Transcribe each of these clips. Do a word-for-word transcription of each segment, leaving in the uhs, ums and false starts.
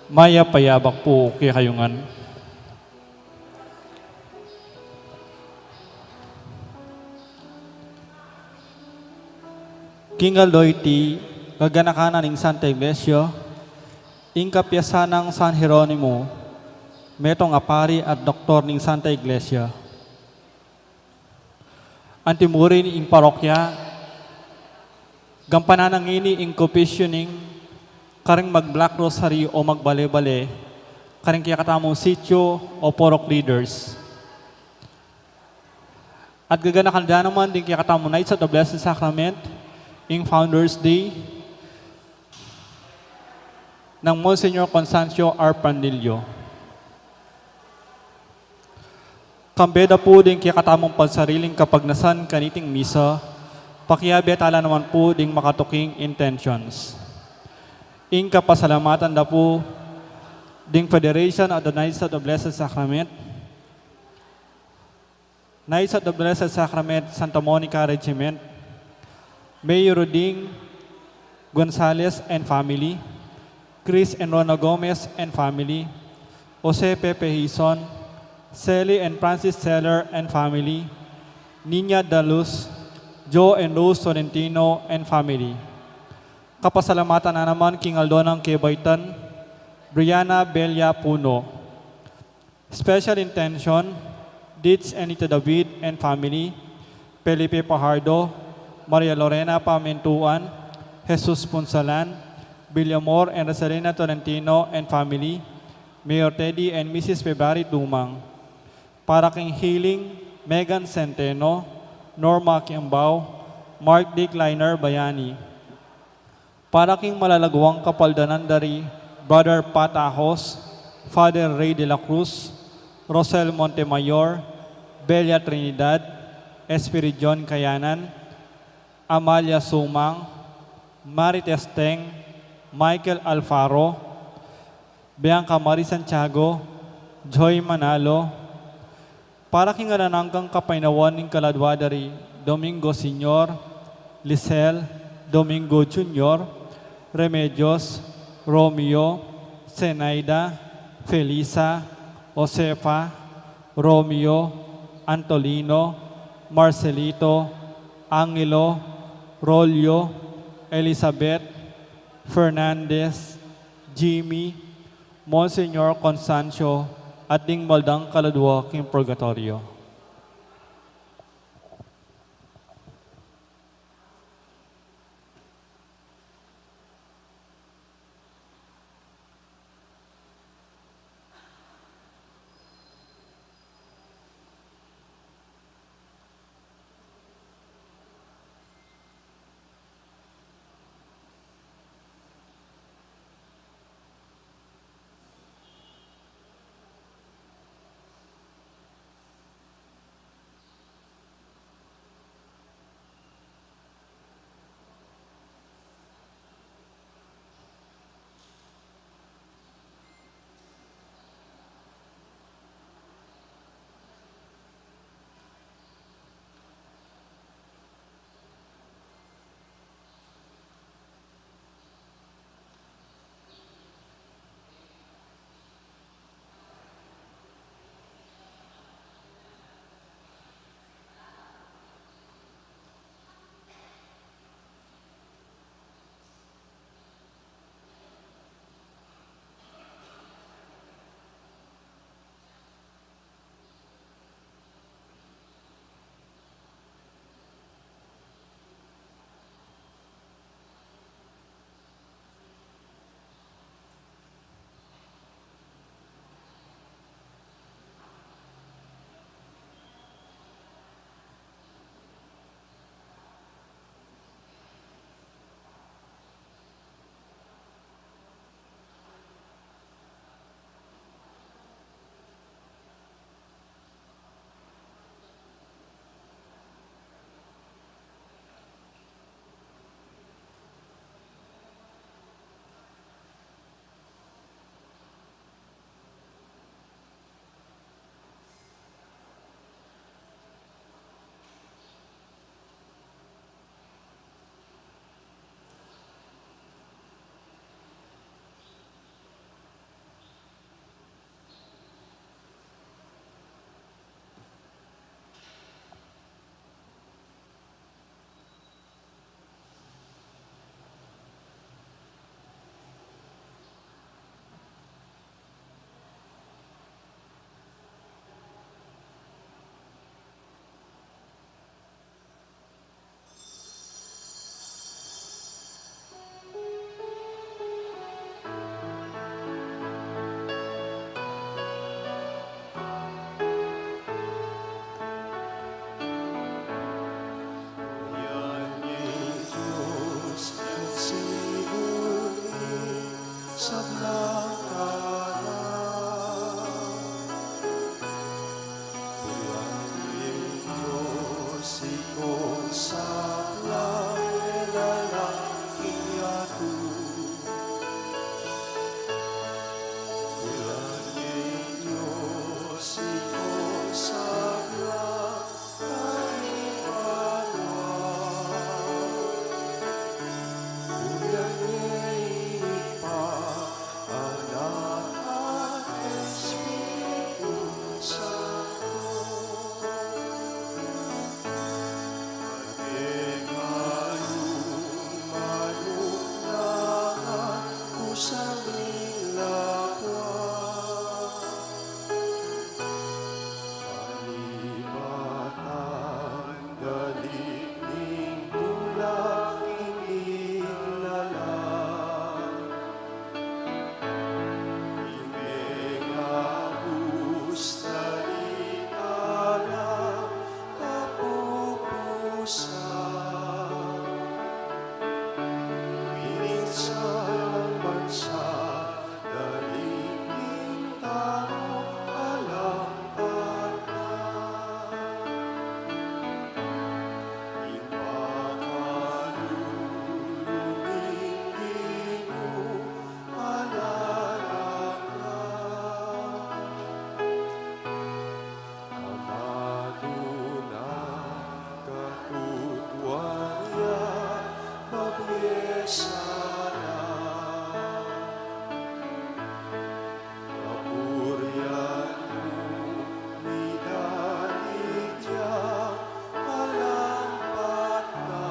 Mayap a yabak pu kekayu ngan. King aldo iti, gaganakan na ning Santa Iglesia ing kapiyasan nang San Jeronimo, metung a pari at doktor ning Santa Iglesia. Anti mu rin ing parokya, gampanan na ngeni ing commissioning karing mag-Black Rosary o magbale-bale karing kekatamung sitio o purok leaders. At gaganakan da naman ding kekatamung Knights of the Blessed Sacrament ing Founders Day nang Monsignor Constancio R. Pandillo. Kambe da pu ding kekatamung pansariling kapagnasan kaniting misa, pakiabe tala naman pu ding makatuking intentions. Ing kapasalamatan da pu ding Federation of the Knights of the Blessed Sacrament, Knights of the Blessed Sacrament, Santa Monica Regiment, Mayor Roding Gonzalez and family, Chris and Rona Gomez and family, Jose Pepe Hizon, Sally and Francis Seller and family, Nina Dalus, Joe and Rose Tolentino and family. Kapasalamatan na naman king aldo nang kebaitan, Brianna Bella Puno. Special intention, Ditz Anita David and family, Felipe Pajardo, Maria Lorena Pamentuan, Jesus Punsalan, Villamor and Rosalina Tolentino and family, Mayor Teddy and Missus February Dumang. Para king healing, Megan Centeno, Norma Kiambao, Mark Dickliner Bayani. Para king malalaguang kapaldanan da ri Brother Pat Ahos, Father Ray de la Cruz, Rosel Montemayor, Belia Trinidad, Espiridion Kayanan, Amalia Sumang, Marites Teng, Michael Alfaro, Bianca Marie Santiago, Joy Manalo, para king alang anggang kapaynawan ning kaladua da ri Domingo Senior, Lisel, Domingo Junior, Remedios, Romeo, Zenaida, Felisa, Josefa, Romeo, Antolino, Marcelito, Angelo, Rolio, Elizabeth, Fernandez, Jimmy, Monsignor Constancio, at ding maldang kaladua king purgatoryo. Minsan man sa daligdig tau alang patna, ing pakalulu ning Ginu alang angga. Amanu na katutuan ya, mabiasa na. Kapurian mu, minaliti ya, alang patna.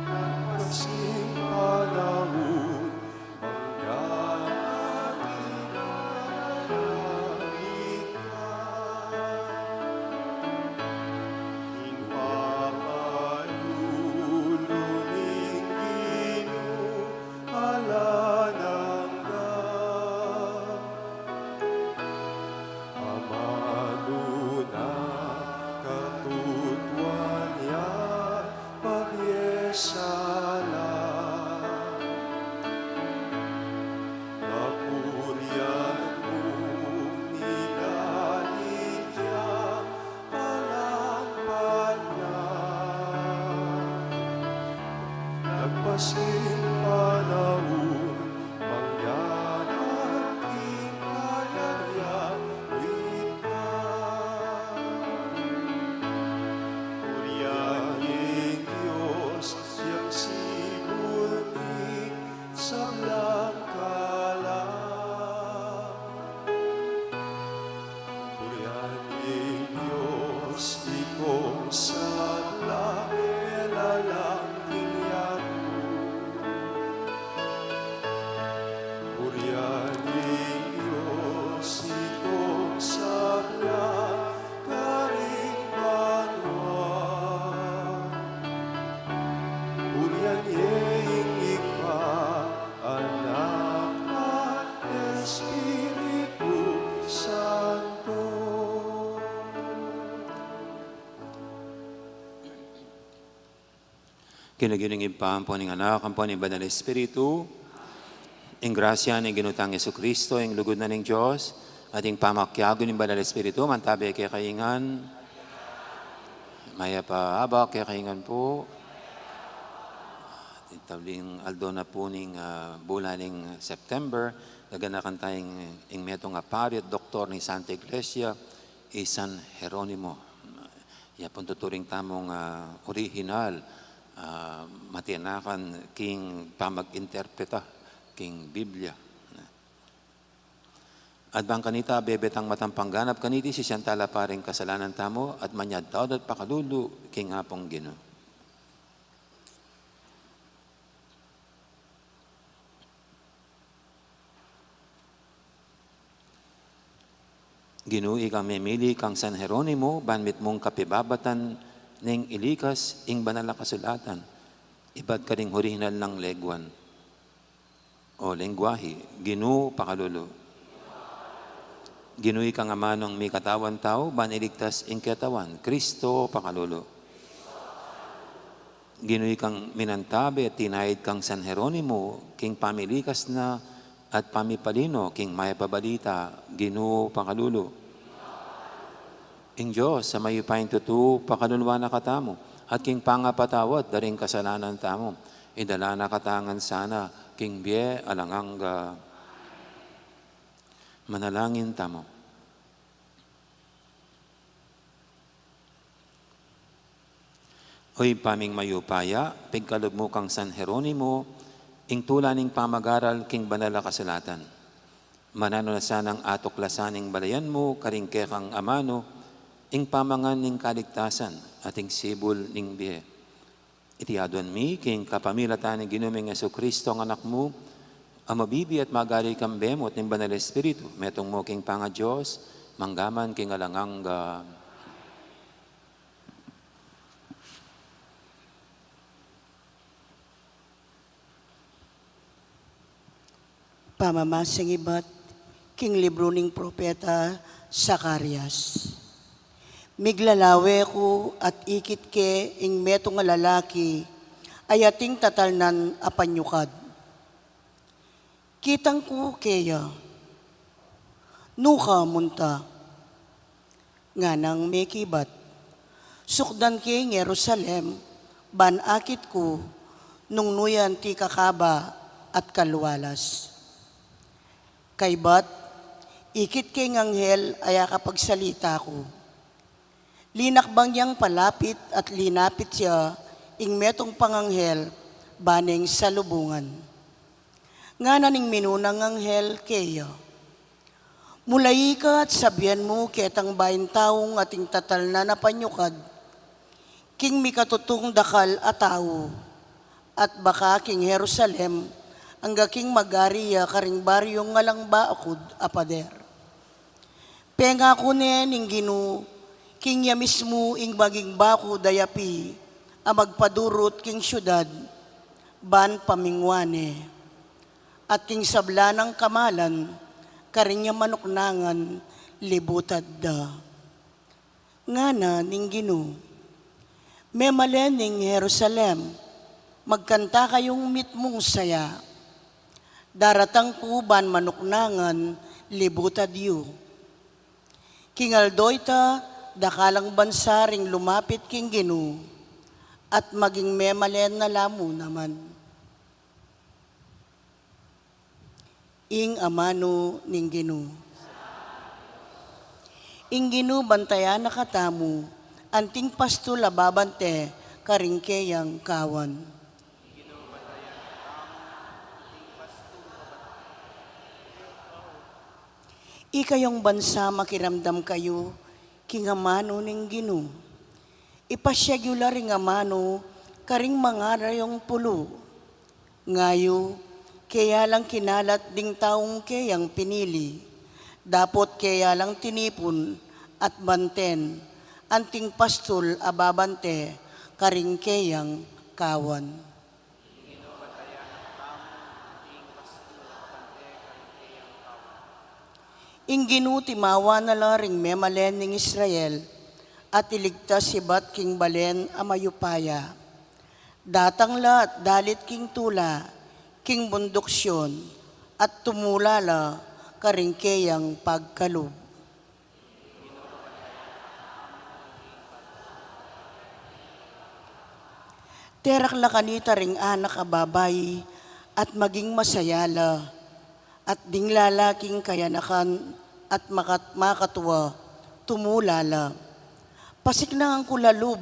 Nagpasing panaun, Amanu na katutuan ya, mabiasa na. Kapurian mu, minaliti ya, alang patna. Nagpasing panaun, mangga na king kayarian mu. Purian ye ing Dios, yang sibul ning sablang kalam. Purian ye ing Dios, ikong sablang melalang king yaru. Purian ye ing Dios, ikong sablang karing banua. Purian ye ing Ibpa, Anak, at Espiritu Santo. King lagyu ning Ibpa, ampo ning Anak, ampo ning Banal Espiritu. Ing grasya ning Ginu tang Jesucristo, ing lugud na ning Dios, at ing pamakiabe ning Banal Espiritu, mantabe kekayu ngan. Mayap a abak kekayu ngan pu. Ing tabling aldo na pu ning, ah, bulan ning September, gaganakan taya ing, ing metung a pari at doktor ning Santa Iglesia, i San Jeronimo. Ya pung tuturing tamung, ah, orihinal, ah, matinakan king pamag-interpreta king Biblia. At bang kanita, bebe tang matampang ganap kaniti, sisian tala pa ring kasalanan tamu, at manyad tawad at pakalulu king Apung Ginu. Ginu, ikang memili kang San Jeronimo, ban mitmung kapibabatan ning ilikas ing banal a kasulatan, ibat karing orihinal nang leguan o lengguahe. Ginu, pakalulu. Ginu, ikang amanung mikatawan tau, ban iligtas ing ketawan. Kristo, pakalulu. Ginu, ikang minantabe at tinaid kang San Jeronimo king pamilikas na at pamipalino king mayap a balita. Ginu, pakalulu. Ing Dios a mayupayang tutu, pakaluluan na katamu, at king pangapatawad da ring kasalanan tamu, idala na katamu ngan sana king bie alang angga. Manalangin tamu. O Ibpa ming mayupaya, pigkalub mu kang San Jeronimo ing tula ning pamag-aral king banal a kasulatan. Mananu na sanang atuklasan ning balayan mu karing kekang amanu ing pamangan ning kaligtasan at ing sibul ning bie. Iti aduan mi king kapamilatan ning Ginu ming Jesucristo, ing Anak mu, a mabibie at magari kambe mu at ning Banal Espiritu, metung mu king pangaDios, mangga man king alang angga. Pamamasang ibat king libru ning propeta Zacarias. Miglalawe ku at ikit ke ing metung a lalaki a ating tatalnan a panyukad. Kitang ku keya, "Nu ka munta?" nganang mekibat. "Sukdan ke ing Jerusalem, ban akit ku nung nu ya anti kakaba at kalwalas." Kaybat, ikit ke ing anghel a akapagsalita ku. Linakbang yang palapit at linapit ya ing metung pang anghel ba neng salubungan. Ngana ning minunang anghel keya, "Mulai ka at sabian mu ketang baing taung ating tatalnan a panyukad king mikatutung dakal a tau, at baka king Jerusalem, angga king magari ya karing baryung alang bakud a pader. Pengaku ne ning Ginu, king ya mismu ing maging bakud a yapi a magpadurut king siudad, ban paminguan ne, at king sabla nang kamalan, karing ya manuknangan libutad da." Ngana ning Ginu, "Memalen ning Jerusalem, magkanta kayung mitmung saya. Daratang ku ban manuknangan libutad yu." King aldo ita, dakal a bansa ring lumapit king Ginu, at maging memalen na la mu naman. Ing amanu ning Ginu. Ing Ginu bantayan na katamu, anting pastul a babante karing keyang kawan. Ikayung bansa, makiramdam kayu king amanu ning Ginu. Ipasyag yu la ring amanu karing mangarayung pulu. Ngayu, keya lang kinalat ding taung keyang pinili, dapot keya lang tinipun at banten, anting pastul a babante karing keyang kawan. Ing Ginu timawa na la ring memalen ning Israel, at iligtas ibat king balen a mayupaya. Datang la at dalit king tula, king bunduk Sion, at tumula la karing keyang pagkalub. Terak la kanita ring anak a babai, at maging masaya la, at ding lalaking kayanakan at makat-, makatua, tumula la. Pasiknangan ku la lub,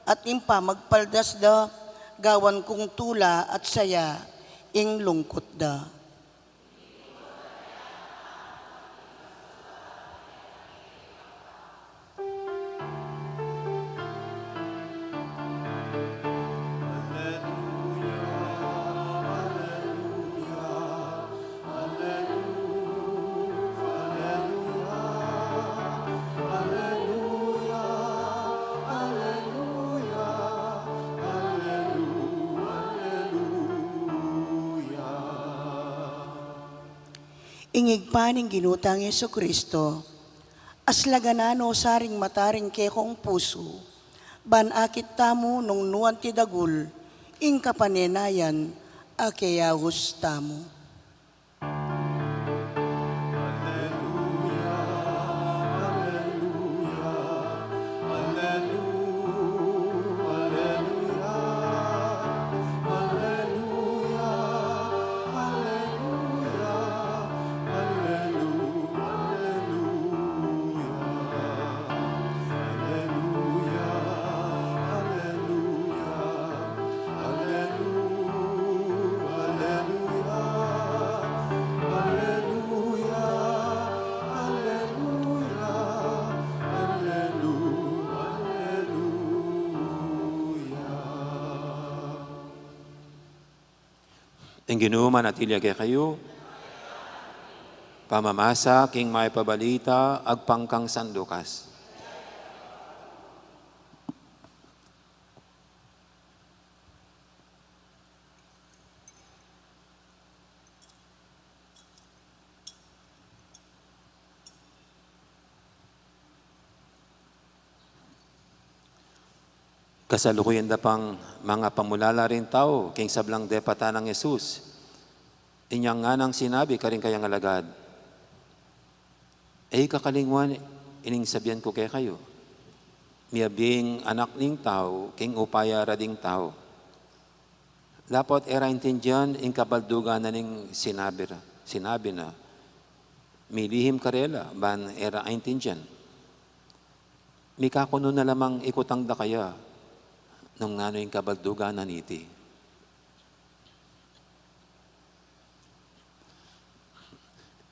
at ing pamagpaldas da, gawan kung tula at saya ing lungkut da. Ing Ibpa ning Ginu tang Jesucristo, aslagan na no sa ring mata ring kekong pusu, ban akit tamu nung nu anti dagul ing kapanenayan a keyaus tamu. Ing Ginu manatili ya kekayu. Pamamasa king Mayap a Balita agpang kang San Lucas. Kasalukuyan da pang mangapamulala ring tau king sablang depatan nang Jesus. Inyang nganang sinabi karing kayang alagad, "E yu kakalingwan ining sabian ku kekayu, miyabie ing Anak ning Tau king upaya ra ding tau." Dapot e ra aintindian ing kabaldugan na ning sinabi ra, sinabi na, milihim karela ban e ra aintindian. Mikakunu na lamang ikutang da kaya nung nanu ing kabaldugan na niti.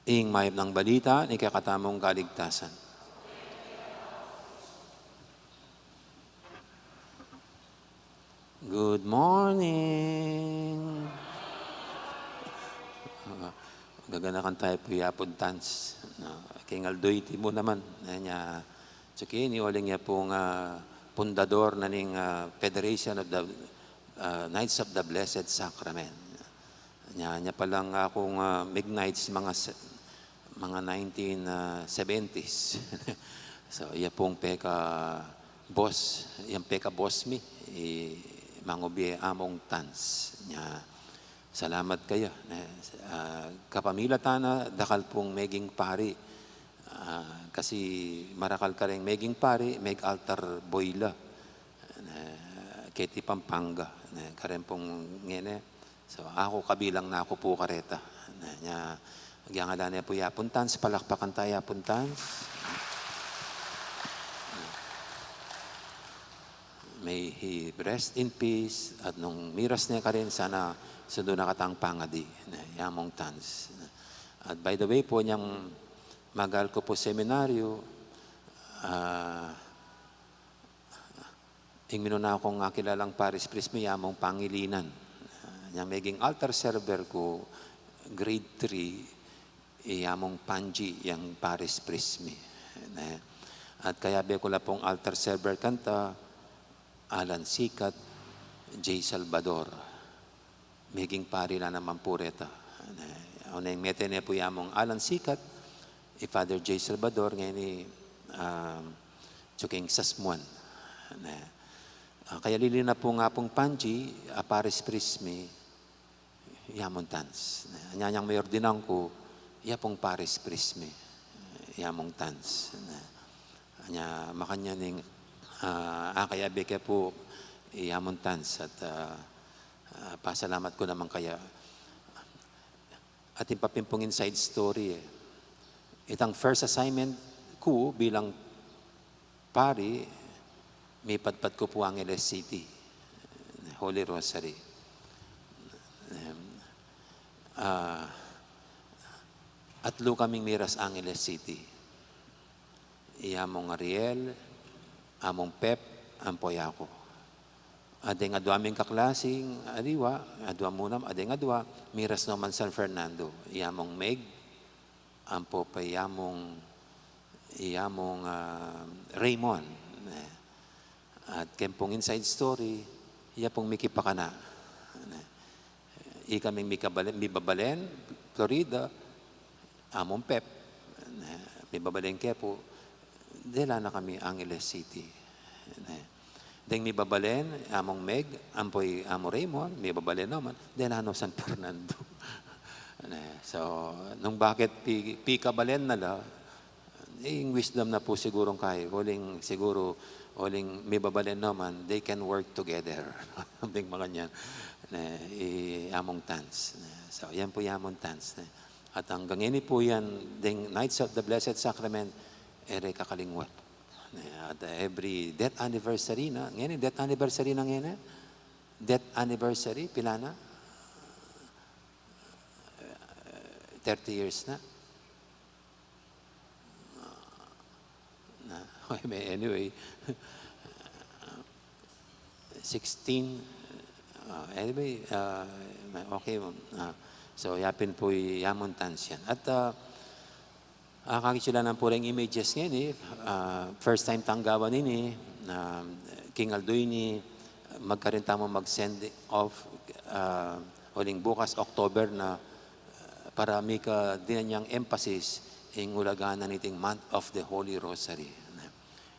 Ing mayap nang balita ning kekatamung kaligtasan. Good morning. Ah, gaganakan tayu pu yapun tans. No, king aldo iti mu naman, nya, tsaka ini uling ya pung, ah, pundador na ning, ah, Federation of the, ah, Knights of the Blessed Sacrament. Nya, nya palang akung, ah, mig-Knights mga se-, mga nineteen, ah, seventies. So, iya pung peka-boss, yang peka-boss mi, i Mangu Bie Among Tans. Nya, salamat kaya, ne, ah, kapamilatan na, dakal pung meging pari. Ah, kasi marakal kareng meging pari, meg-altar boy la. Ne, keti Pampanga, ne, kareng pung ngeni. So, aku kabilang na ku pu kareta. Ne, nya, agyang ala ne pu yapun tans, palakpakan ta yapun tans. May he rest in peace, at nung miras ne karin, sana sundu na katang pangadi, ne, ya mung tans. At by the way pu, nyang magal ku pu seminaryo, ah, ing minuna kung akilalang parish priest mi, ya mung Pangilinan. Ah, nyang meging altar server ku, grade three, i ya mung Panji yang parish priest mi. Ne? At kayabe ku la pung altar server kanta, Alan Sikat, Jay Salvador. Meging pari la naman pu reta. Ne? Oneng mete ne pu ya mung Alan Sikat, i Father Jay Salvador, ngeni, um, tsuking sasmuan. Ne? Ah, kaya lili na pu nga pung Panji, a parish priest mi, ya mung tans. Nya, nyang mayordinan ku, ya pung parish priest mi, ya mung tans. Nya, makanyan ing, ah, akayabe ke pu, ya mung tans, at, ah, ah, pasalamat ku naman kaya. At ing papin pung inside story, e. Itang first assignment ku bilang pari, mipadpad ku pu Angeles City, Holy Rosary. Em, ah, atlu kaming miras Angeles City. I Among Ariel, Among Pep, ampo yaku. At deng adua ming kaklasing, aliwa, adua mu naman, at deng adua, miras no man San Fernando, i Among Meg, ampo pa i Among, i Among, ah, Raymond. Ne? At keng pung inside story, ya pung mikipakana. Ne? Ikaming mikabalen, mibabalen, Florida, Among Pep, ne, mibabalen ke pu, dela na kami Angeles City. Ne. Deng mibabalen, Among Meg, ampo i Among Raymond, mibabalen naman, dela no San Fernando. Ne. So, nung bakit pi-, pikabalen na la, ing wisdom na pu sigurung kaya, uling siguru, uling mibabalen naman, they can work together. Something makanyan. Ne, i Among Tans. Ne. So, yan pu i Among Tans. Ne. At anggang ini pu yan, deng Knights of the Blessed Sacrament, e re kakalingwan. Ne, at every death anniversary na, ngeni, death anniversary na ngeni, death anniversary, pila na? Thirty years na. Na, anyway, sixteen, ah, anyway, ah, okay, ah, so, yapin pu i Among Tans yan. At, ah, ah, kakitsila na pu ring images ngeni, ah, first time tang gawan ini, ah, king aldo ini, magkarin tamu mag-send off, ah, uling bukas, October na, para mika dinan yang emphasis ing ulaga na niting Month of the Holy Rosary.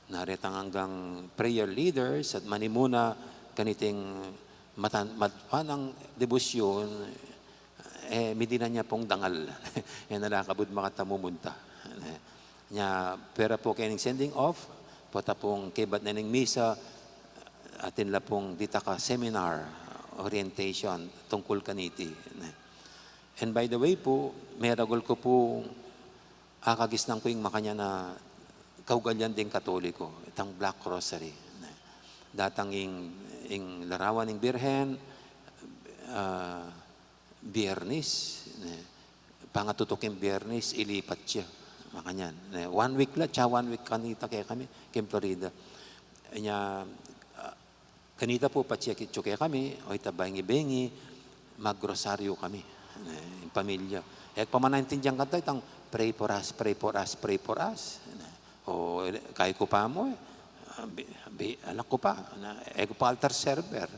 Naretang anggang prayer leaders at manimuna kaniting matan-, matwanang debosyon, eh, midinan ya pung dangal. E na la kabud makatamu munta. Nya, pera pu keng sending off, pota pung kebat na ning misa, atin la pung ditak a seminar, orientation, tungkul kaniti. And by the way pu, meragul ku pu, akagisnan ku ing makanyan a kaugalian ding Katoliko, itang Black Rosary. Datang ing, ing larawan ning Birhen, ah, Biyernes, ne. Pangatutuk ing Biyernes, ilipat ya. Makanyan. Ne, one week la, tsa one week kanita kekami, keng Florida. Nya, ah, kanita pu patse ki-, tsu kekami, o ita bengi-bengi, magrosaryo kami. Ne, ing pamilya. E ku pa man naintindian kanta, itang, "Pray for us, pray for us, pray for us." Ne. O, kaya ku pa mu, e. Abi, abi, ala ku pa, na, e ku pa altar server.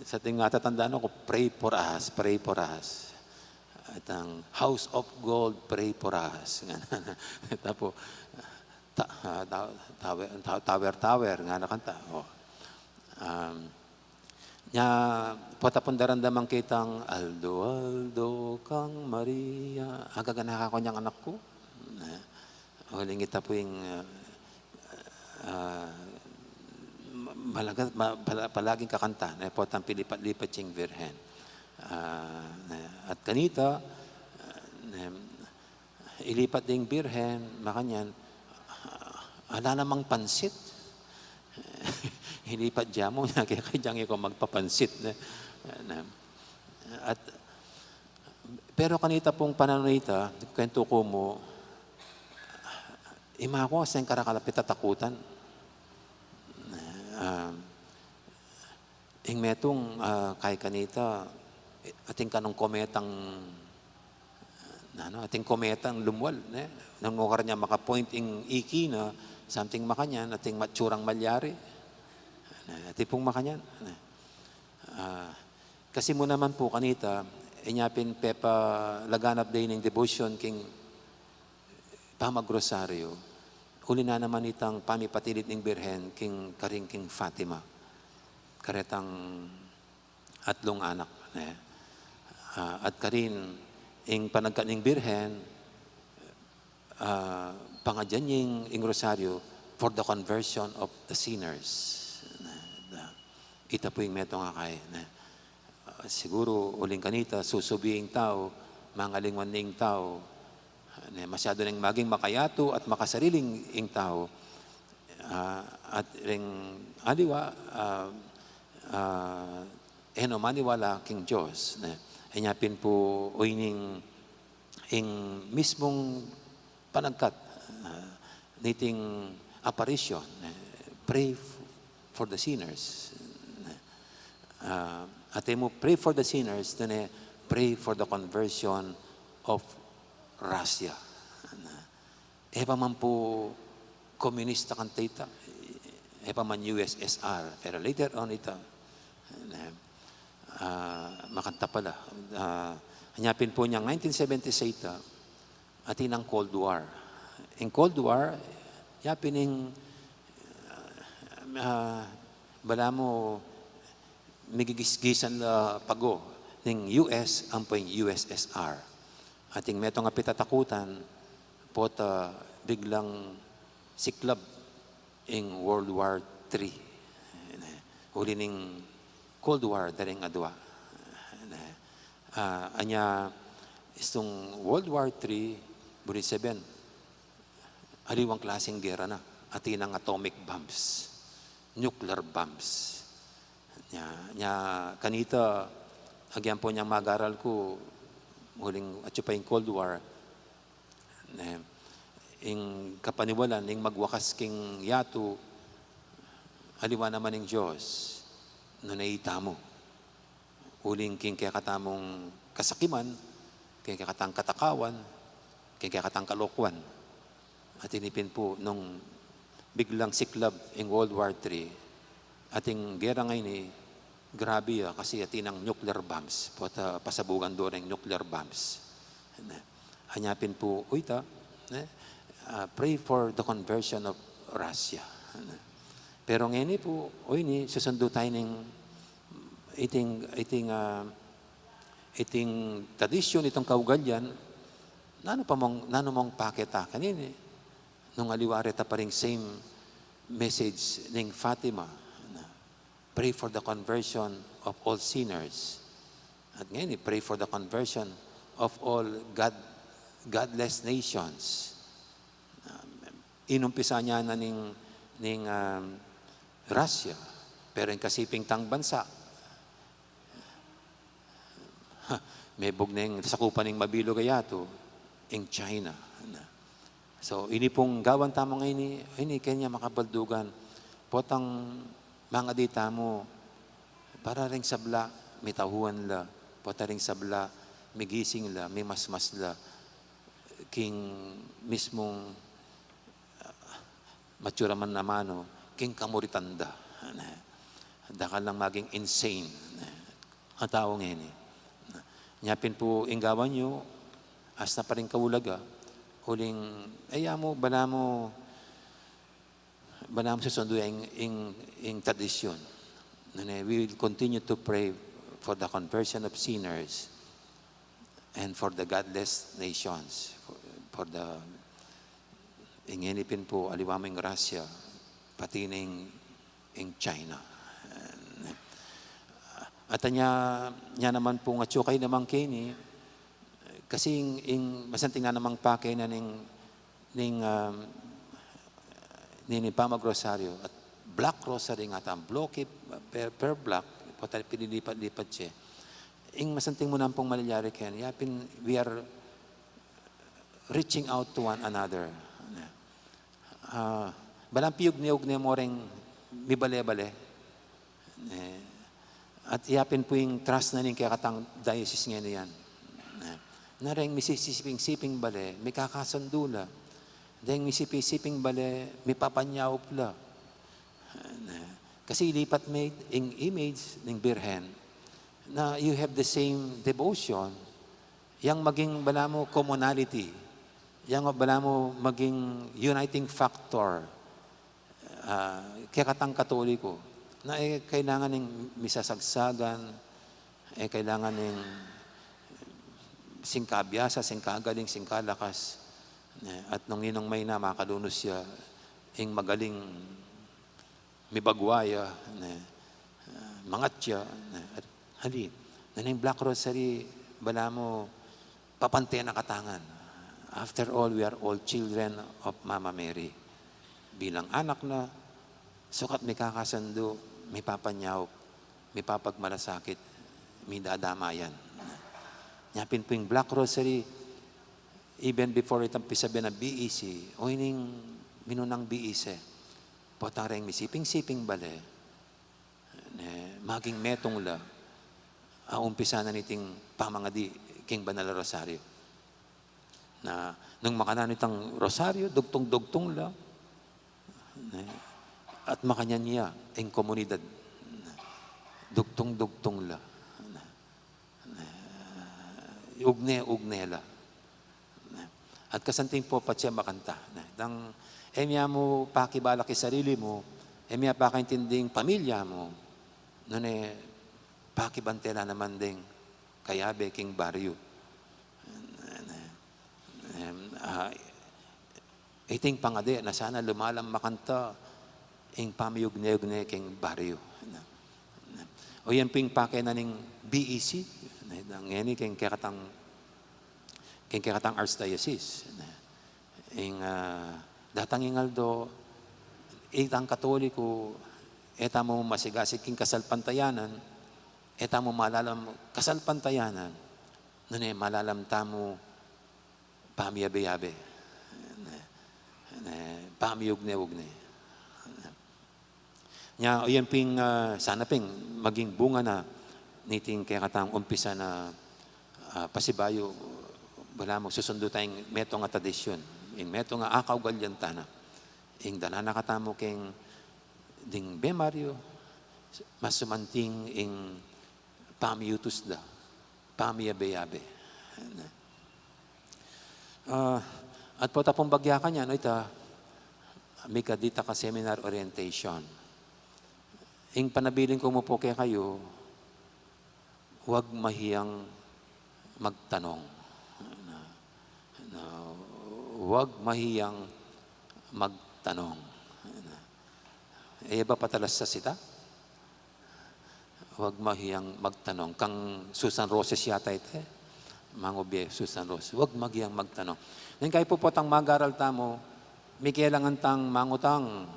Sa atin nga, tatandaan ku, "Pray for us, pray for us." Itang, "House of Gold, pray for us." Tapos, ta-, ah, ta-, tower, ta-, tower, tower, ngana kanta. O. Um, Nya, pota pung daramdaman kitang aldo-aldo kang Maria. Agaganaka ku nyang anak ku. Na, uling ita pu ing, ah, ah, ma-, malaga-, ma-, pala-, palaging kakanta, ne, potang pilipat-lipat yang Birhen. Ah, ne, at kanita, ah, ne, ilipat ding Birhen, makanyan, ala namang pansit. Ilipat ya mu, nya kaya kaya e ku magpapansit, ne. Na, at, pero kanita pung panahun a ita, kwentu ku mu, ima ku, asing karakal a pitatakutan. Ah, Ing metung, ah, kay kanita, atin kanung kometang, ano, atin kometang lumwal, ne? Nung nukarin ya maka-point ing iki na, something makanyan, atin matsurang malyari. Ne, atin pung makanyan, ne? Ah, kasi mu naman pu kanita, inya pin pepalaganap da ing devotion king pamagrosaryo, uli na naman itang pamipatilit ning Birhen king karin king Fatima. Karetang atlung anak, ne? Ah, at karin, ing panagkat ning Birhen, ah, pangadyan ing, ing rosaryo for the conversion of the sinners. Ne? Da-, ita pu ing metung a kay, ne? Ah, siguru, uling kanita, susubi ing tau, mangalingwan ing tau, ne, masyadu neng maging makayatu at makasarili ing tau. Ah, at ring aliwa, ah, ah, e no maniwala king Dios, ne. Inya pin pu, o ining, ing mismung panagkat, ah, niting apparition, eh, pray f-, for the sinners. Ah, at e mu pray for the sinners, tune pray for the conversion of Russia. E pa man pu komunista kanta ita, e pa man U S S R, pero later on ita, eh, ah, makanta pala. Ah, anya pin pu inyang nineteen seventy-six ita, atin nang Cold War. Ing Cold War, ya pin ing, ah, balamu migigisgisan la pago ning U S ampo ing U S S R. Atin metung a pitatakutan, pota biglang siklab ing World War Three. Uli ning Cold War da ring adua. Ah, anya, istung World War Three, buri sabian, aliwang klaseng gera na, atin nang atomic bombs, nuclear bombs. Nya, nya, kanita, agyan pu inyang magaral ku, uling atyu pa ing Cold War, ne, ing kapaniwalan, ing magwakas king yatu, aliwa naman ning Dios, nune itamu. Uling king kekatamung kasakiman, king kekatang katakawan, king kekatang kalokuan. Atin pin pu, nung biglang siklab ing World War Three, ating gera ngeni, grabe ya, kasi atin nang nuclear bombs, pota pasabugan do ring nuclear bombs. Ne? Anya pin pu, uy, ta, ne? Ah, pray for the conversion of Russia. Pero ngeni pu, o ini, susundu tamu ning iting, iting, ah, iting tradisyun, iting kaugalian, nanu pa mung, nanu mung pake ta kanini, nung aliwa reta pa ring same message ning Fatima. Pray for the conversion of all sinners. At ngeni, pray for the conversion of all God, godless nations. Um, inumpisa ne na ning, ning, um, Russia. Pero ing kasiping tang bansa, ha, mebug neng sakupan ning mabilug a yatu, ing China. So, ini pung gawan tamu ngeni, ini keni makabaldugan. Potang mangadi tamu, para ring sabla, mitauhan la, pota ring sabla, migising la, mimasmas la, king mismung, ah, matsura man a manu, king kamuritan da. Dakal lang maging insane a tau ngeni. Nya pin pu ing gawan yu, asta pa ring kaulaga, uling, e ya mu, balamu, balamu susundu ing, ing, ing tradisyun. Nune, we will continue to pray for the conversion of sinners and for the godless nations, for, for the, ing ngeni pin pu, aliwa mu ing Russia, pati na ing, ing China. At nya, nya naman pu nga tsukai naman keni, kasi ing, ing masanting na namang pake na ning, ning, um, ning, ning pamagrosaryo at black rosary nga tam, bloki, per, per black, pota pinilipat-lipat siya. Ing masanting mu naman pung malilyari keni, ya pin, we are reaching out to one another. Ah, balang piugne-ugne mu reng mibale-bale. E, at ya pin pu ing trust na ning kekatang diocese ngeni yan. E, na reng misisiping-siping bale, mikakasundu la. Deng misipi-siping bale, mipapanyaup la. E, kasi ilipat me ing image ning Birhen na you have the same devotion. Yang maging balamu commonality, yang balamu maging uniting factor, ah, kekatang Katoliko, na e kailangan ning misasagsagan, e kailangan ning singkabiasa, singkagaling, singkalakas, e, at nung ninung maina makalunus ya, ing magaling mibagwa ya, ne, ah, mangat ya, ne, at hali, na ning Black Rosary, balamu papante na katangan. After all, we are all children of Mama Mary. Bilang anak na, sukat mikakasundu, mipapanyaup, mipapagmalasakit, midadamayan. Nya pin pu ing Black Rosary, even before itang pisabian a B E C, o ining minunang B E C, potang reng misiping-siping bale, ne, maging metung la, a umpisa na niting pamangadi king Banal a Rosaryo. Na, nung makananu itang Rosaryo, dugtung-dugtung la, ne, at makanyan ya ing komunidad, dugtung-dugtung la, ne. Eh, ugne-ugne la. At kasanting pu patse makanta. Dang, e mia mu pakibalak ing sarili mu, e mia pakaintinding pamilya mu, nune pakibante la naman ding kayabe king baryu. Em, ah, iting pangadi na sana lumalam makanta ing pamiugne-ugne king baryu. O yan pu ing pake na ning B E C, ngeni king kekatang, king kekatang archdiocese. Ing, ah, datang ing aldo, itang Katoliko, e tamu masigasig king kasalpantayanan, e tamu malalam kasalpantayanan, nune malalam tamu pamiyabe-yabe. Ne, ne, pamiugne-ugne. Nya, o yan ping, ah, sana ping maging bunga na niting kekatang umpisa na, ah, pasibayu, balamu susundu tayang metung a tradisyun, ing metung a kaugalian tana. Ing dala na katamu king ding Bemaryu, masumanting ing pamiyutus da, pamiyabe-yabe. Ah, at pota pung bagyakan ya, no, ita, Mika dita ka seminar orientation. Ing panabilin ku mu pu kekayu, wag mahiyang magtanong. Na, na, wag mahiyang magtanong. Na, e ba patalastas ita? Wag mahiyang magtanong. Kang Susan Roses yata ita, e. Mangubie Susan Roses. Wag mahiyang magtanong. Neng kayu pu potang mag-aral tamu, mikailangan tang mangutang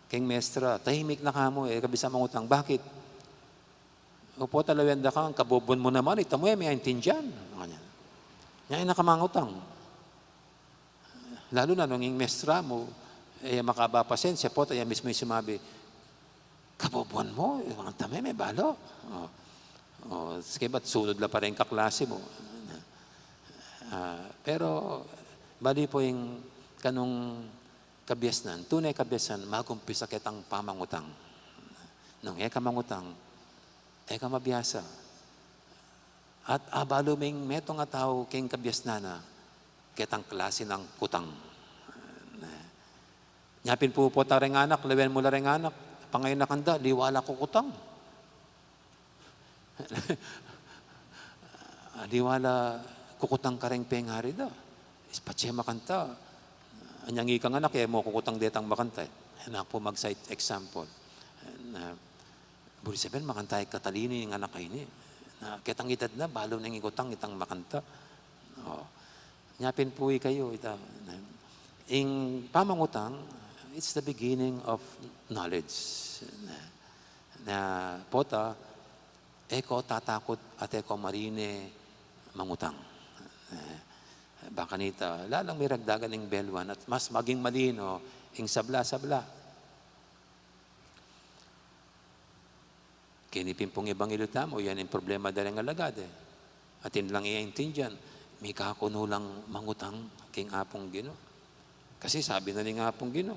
keng mestra, tahimik na kamu, e ka bisa mangutang. Bakit? O pota, lawen da kang, kabobuan mu naman, ita mu e, miaintindian. Nya, e na ka mangutang. Lalu na nung ing mestra mu, e, makaba pasensya, pota, iya mismu ing sumabi, "Kabobuan mu, e, mangutang me, me balu." O. O, sige, ba't sunod la pa rin kaklase mu? Ah, pero, bali pu ing kanung kabiasnan, tune kabiasnan, magumpisa ketang pamangutang. Nung e ka mangutang, e ka mabiasa. At abalu ming metung a tau keng kabiasnan na, ketang klase nang kutang. Nya pin pu pota reng anak, lawen mu la reng anak, pangayanakan da, aliwa la kukutang. Aliwa la kukutang kareng pengari da. Is patse makanta. Anyang ikang anak, e mu kukutang detang makanta, e. Anak pu mag-cite example. Na, buri sabian, makanta, e, katalinu ing anak a ini. Na, ketang edad na, balu neng ikutang itang makanta. O. Nya pin pu ikayu, ita, na, ing pamangutang, it's the beginning of knowledge. Na, na pota, e ko tatakut at e ko marine mangutang. E, baka nita, lalang miragdagan ing beluan at mas maging malino ing sabla-sabla. Keni pin pung ebanghelyo tamu, yan ing problema da reng alagad, e. Atin lang e aintindian, mika kunu lang mangutang king Apung Ginu. Kasi sabi na ning Apung Ginu,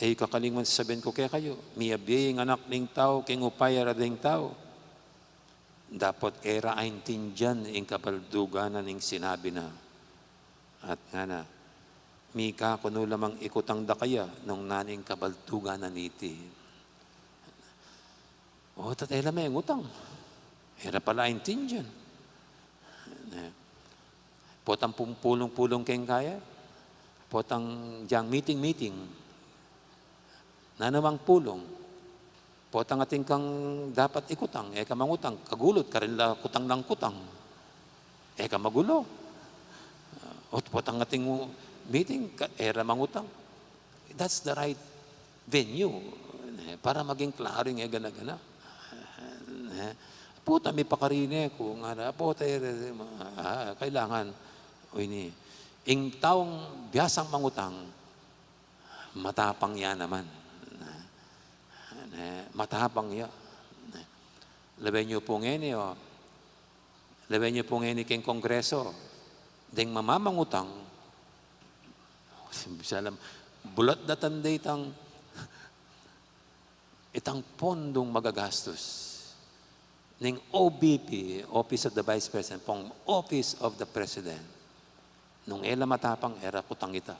e yu kakalinguan, sasabian ku kekayu, miyabie ing Anak ning Tau king upaya da ring tau, dapot e ra aintindian ing kabaldugan na ning sinabi na. At ngana, mika kunu la mang ikutang da kaya nung nanu ing kabaldugan na niti. O, tat e la mengutang. E ra pala aintindian. E, potang pung pulung-pulung keng kaya, potang dyang meeting-meeting, nanu mang pulung, potang atin kang dapat ikutang, e ka mangutang, kagulut, karin la kutang nang kutang. E ka magulo. O potang atin meeting, ka-, e ra mangutang. That's the right venue, e, para maging klaro ing e gana-gana. E, pota, mipakarine ku, ngana, pota, e, e, a, kailangan, o ini, ing taung biasang mangutang, matapang ya naman. E, matapang ya. Lawen yu pu ngeni, o, lawen yu pu ngeni keng Kongreso, deng mamamangutang, salam, bulat datan da itang, itang pondung magagastus ning O V P, Office of the Vice President, pung Office of the President. Nung e la matapang, e ra kutang ita.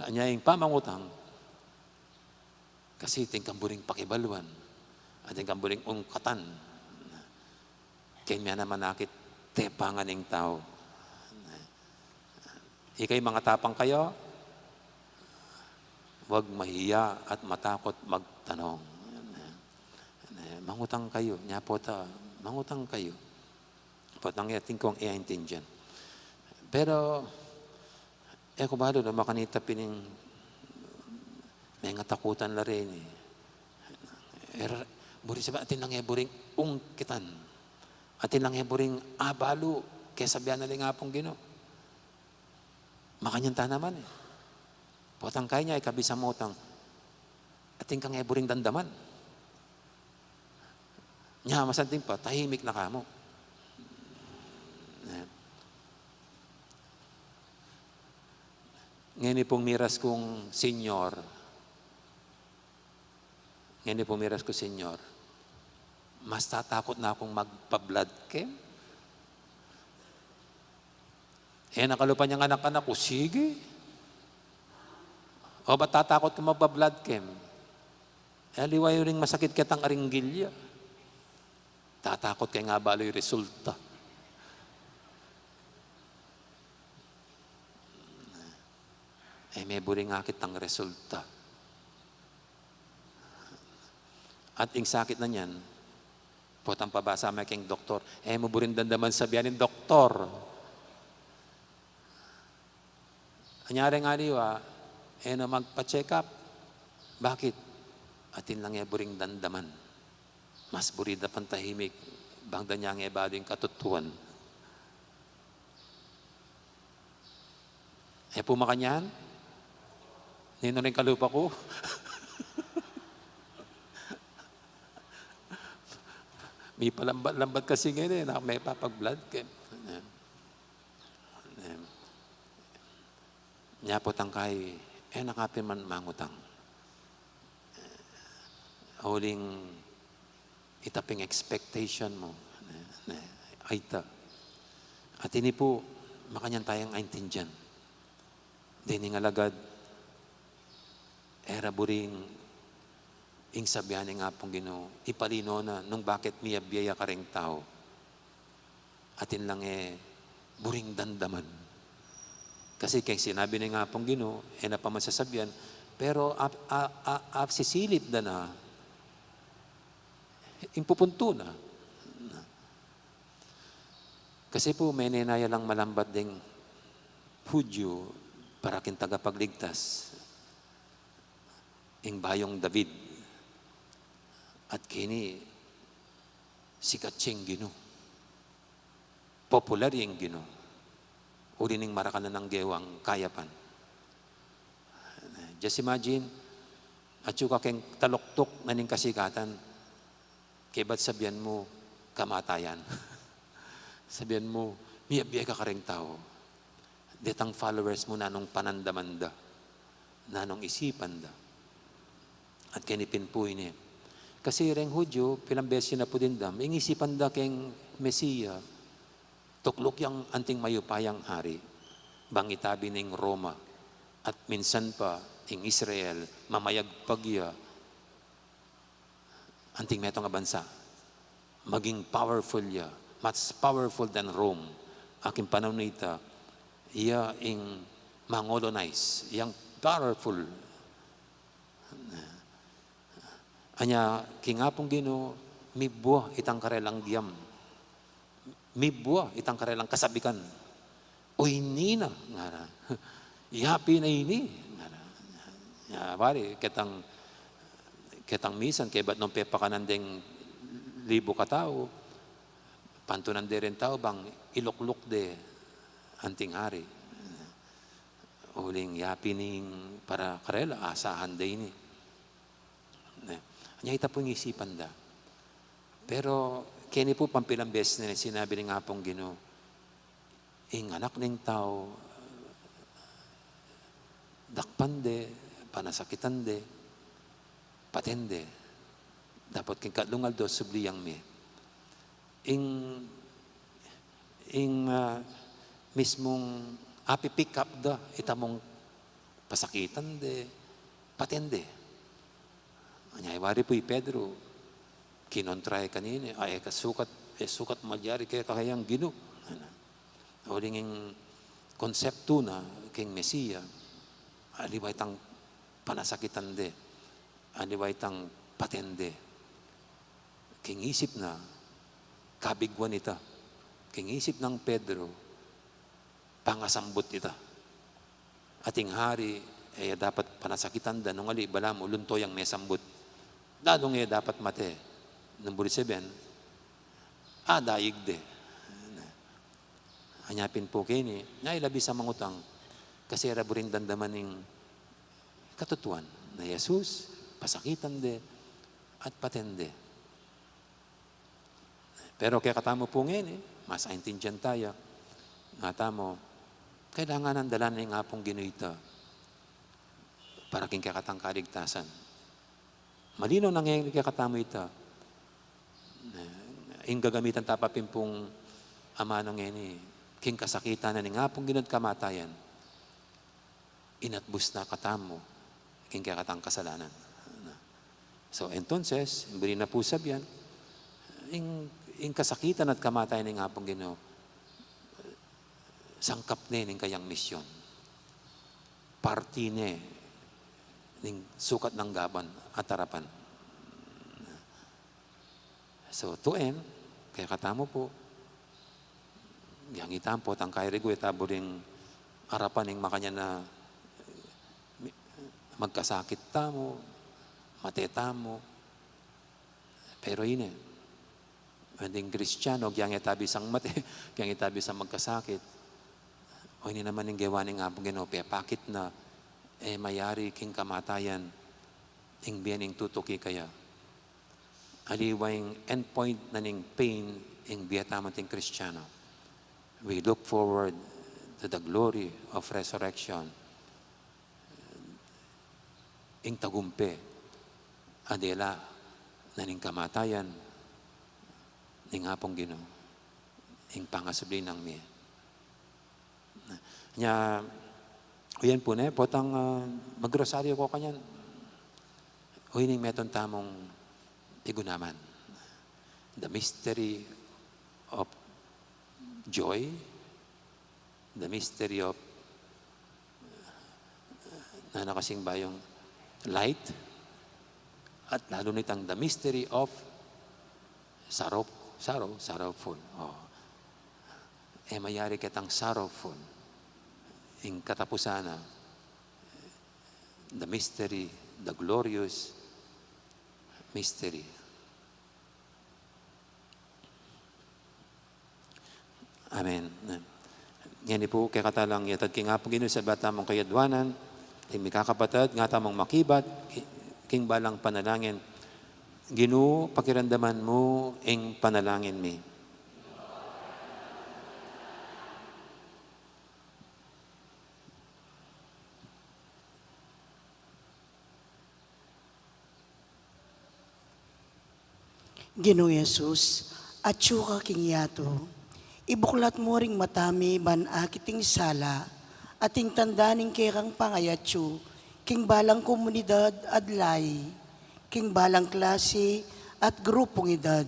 Anya ing pamangutang, kasi atin kang buring pakibaluan, atin kang buring ungkatan. Keng miyanaman a kitepangan ning tau. Ikayu, mangatapang kayu, wag mahiya at matakut magtanong. Mangutang kayu, nya pota, mangutang kayu. Potang atin kung e aintindian. Pero, e ku balu no makanita pin ing mengatakutan la reni. Er, buri sa ba, atin lang e buring ungkitan. Atin lang e buring abalu, kesabian na ning Apung Ginu. Makanyan ta naman e. Potang kaya nya, e ka bisa mangutang, atin kang e buring damdaman. Nya, masanting pa, tahimik na ka mu. E. Ngeni pung miras kung senior, ngeni pung miras kung senior, mas tatakut na kung magpa-blood keng E na kalupa neng anak-anak ku, sige. O, ba't tatakot ka magpa-blood chem? E, aliwa yu ring masakit ketang aringgil ya. Tatakot keng abalu ing resulta. E, meburing akit tang resulta. At ing sakit na niyan, potang pabasa me keng doktor, e mu buring damdaman sabyan ning doktor. Anyari nga aliwa, e na magpa-check up. Bakit? Atin lang e buring damdaman. Mas buri da pang tahimik, bang da niya e balu ing katutuan. E pu makanyan? Ninu ring kalupa ku? Mipalambat-lambat kasi ngeni, e na me papag-blood chem. Nya potang kayi, e na ka pin man mangutang. Uling ita pin expectation mu, ne, ne, ayta. At ini pu, makanyan tayang aintindian. Dening alagad, e ra buring ing sabyan ning Apung Ginu, ipalino na nung bakit miyabie ya kareng tau. Atin lang e buring damdaman. Kasi keng sinabi ning Apung Ginu, e na pa man sasabyan, pero ap-, a-, a-, apsisilip da na, ing pupuntu na. Kasi pu, menenaya lang malambat ding Hudyu para king tagapagligtas, ing bayung David. At keni, sikat ya ing Ginu. Popular ya ing Ginu. Uli ning marakal na nang gewang kayapan. Just imagine, atyu ka keng taluktuk na ning kasikatan, kebat sabyan mu, kamatayan. Sabyan mu, miyabie ka kareng tau. Detang followers mu, nanung panandaman da, nanung isipan da. At keni pin pu ini. Kasi reng Hudyu, pilang beses ya na pu dimdam, ing isipan da keng Mesia, tukluk yang anting mayupayang hari, bang itabi ning Roma, at minsan pa ing Israel, mamayagpag ya, anting metung a bansa. Maging powerful ya, much powerful than Rome. Aking panaun ita, iya ing mangolonize, yang powerful. Anya, king Apung Ginu, mibua itang karelang giam. Mibua itang karelang kasabikan. "O, ini na," ngana. "Yapi na ini," ngana. Ya, bari, ketang, ketang misan, kebat nung pepakanan deng libu katau, pantunan de reng tau bang ilukluk de anting hari. Uling yapi ning para karela, asahan de ini. Ne. Anya ita pu ing isipan da. Pero, keni pu pampilang beses na sinabi ning Apung Ginu, ing Anak ning Tau, dakpan de, panasakitan de, paten de. Dapot king katlung aldo, subli yang mie. Ing, ing, ah, mismung api-pick up da, ita mung pasakitan de, paten de. Anya, iwari pu i Pedro, kinontra ya kanini, "Ay, e ka sukat, e sukat malyari keka kayang Ginu." Uling ing konseptu na king Mesia, aliwa itang panasakitan de, aliwa itang paten de. King isip na, kabiguan ita. King isip nang Pedro, pangasambut ita. Ating hari, e ya dapat panasakitan da, nung ali balamu lunto yang mesambut. Lalung e ya dapat mate, nung buri seben, adaig de. Anya pin pu keni, nya ilabi sa mangutang, kasi e ra buring damdaman ing katutuan, na Jesus, pasakitan de, at paten de. Pero kekatamu pu ngeni, mas aintindian taya, ngatamu, kailangan nang dalan ning Apung Ginu ita para king kekatang kaligtasan. Malinaw na ngeni kekatamu ita. Ing gagamitan ta pa pin pung amanu ngeni, king kasakitan na ning Apung Ginu at kamatayan, inatbus na katamu king kekatang kasalanan. So, entonces, buri na pu sabian, ing, ing kasakitan at kamatayan ning Apung Ginu, sangkap ne ning kayang misyon. Parti ne ning sukat nang gaban at arapan. So, to end, kekatamu pu, yang ita pu, tangkai rigu, ita buring arapan ing makanyan a magkasakit tamu, mate tamu. Pero ine, ing Kristiano, yang ita bisang mate, yang ita bisang magkasakit, o ini naman ing gewa ning Apung Ginu, pepakit na, e mayari king kamatayan ing bie ning tutuki kaya. Aliwa ing endpoint na ning pain ing bie tamu ing Kristiano. We look forward to the glory of resurrection. Ing tagumpe a dela na ning kamatayan ning Apung Ginu, ing pangasubli nang mie. Nya, uyan pu ne, potang, ah, magrosaryo ko kanyan, o ining metung tamung tigunaman. The mystery of joy, the mystery of, nanu kasing bayung, light, at lalu na itang the mystery of sorrow, sorrow, sorrowful. O. E mayari ketang sorrowful ing katapusan na, the mystery, the glorious mystery. Amen. Ngeni pu, kekatamu lang yatad king Apung Ginu ing sabla tamung kayadwanan, ing mikakapatad, nga tamung makibat, ki-, king balang panalangin. Ginu, pakiramdaman mu ing panalangin mi. Ginung Jesus, atsu ka king yatu. Ibuklat mu ring mata mi ban akit ing sala at ing tanda ning kekang pangayatsu king balang komunidad at lahi, king balang klasi at grupung edad.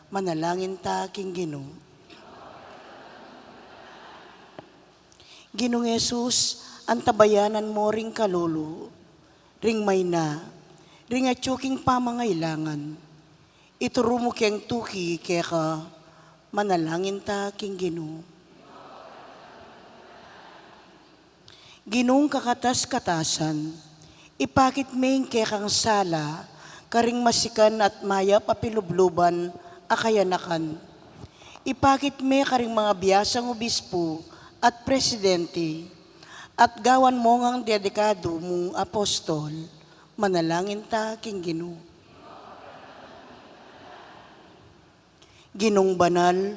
Manalangin ta king Ginu. Ginung Jesus, antabayanan mu ring kalulu, ring maina, ring atsu king pamangailangan. Ituru mu keng tuki keka. Manalangin ta king Ginu. Ginung kakatas-katasan, ipakit me ing kekang sala karing masikan at mayap a pilubluban a kayanakan. Ipakit me karing mga biasang obispu at presidente, at gawan mu ngang dedikadu mung apostol. Manalangin ta king Ginu. Ginung banal,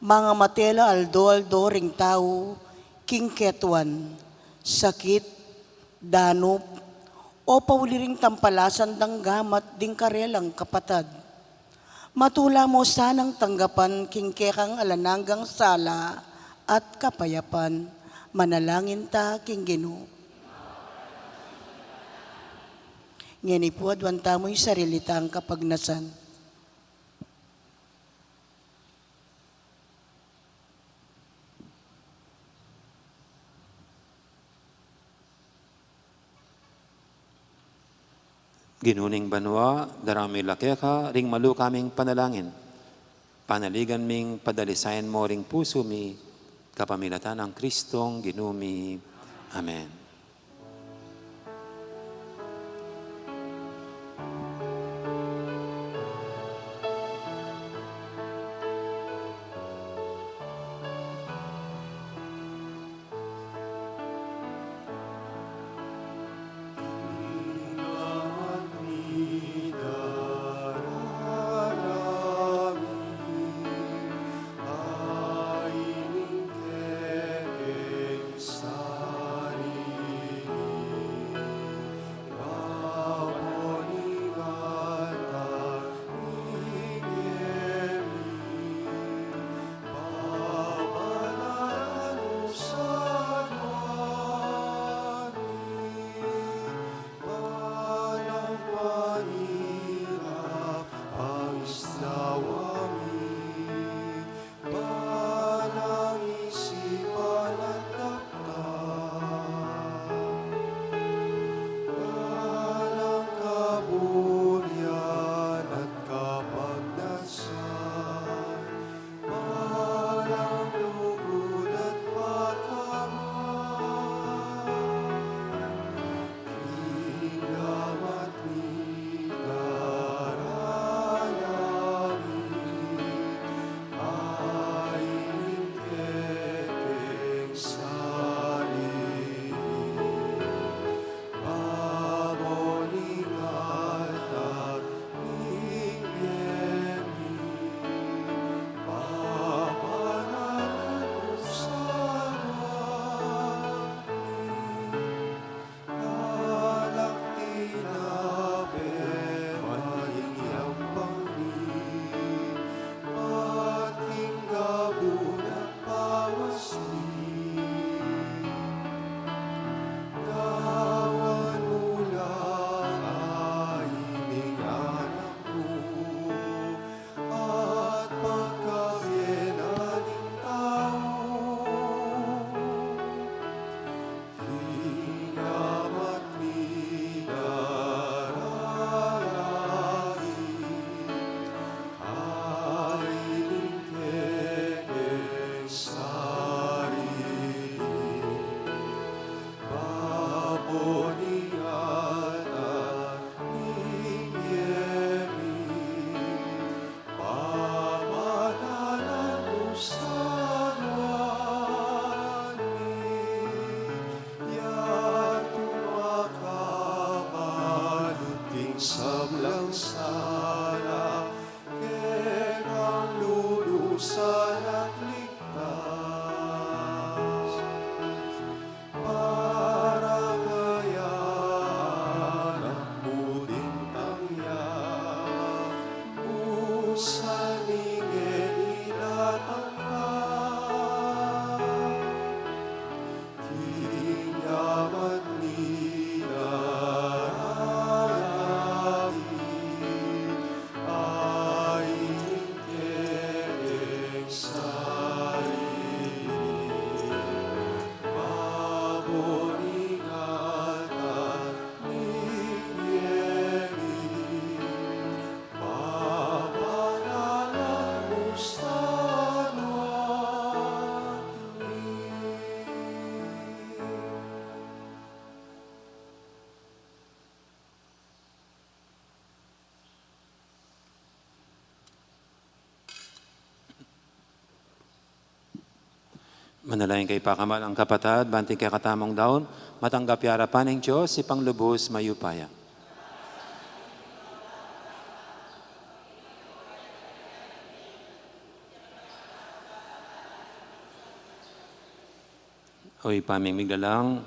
mangamate la aldo-aldo ring tau king ketuan, sakit, danup, o pauli ring tampalasan dang gamat ding karelang kapatad. Matula mu sanang tanggapan king kekang alang anggang sala at kapayapan. Manalangin ta king Ginu. Ngeni pu, aduan tamu ing sarili tang kapagnasan. Ginu ning banua, darame mi la keka ring malu kaming panalangin. Panaligan ming padalisayan mu ring pusu mi, kapamilatan nang Kristong Ginu mi. Amen. Sablang sala, kekang lulusan at ligtas. Para kaya anak mu ding tangya, usan ingen ilatang ka. King yamat mi dararating, ain ke ing sarili, babor ingatan ning bie mi, pabanalan mu sana kami. Manalangin kayu, pakamalan kung kapatad, ban ing kekatamung daun matanggap ya king arapan ning Dios, Ibpang lubus mayupaya. O Ibpa ming miglalang,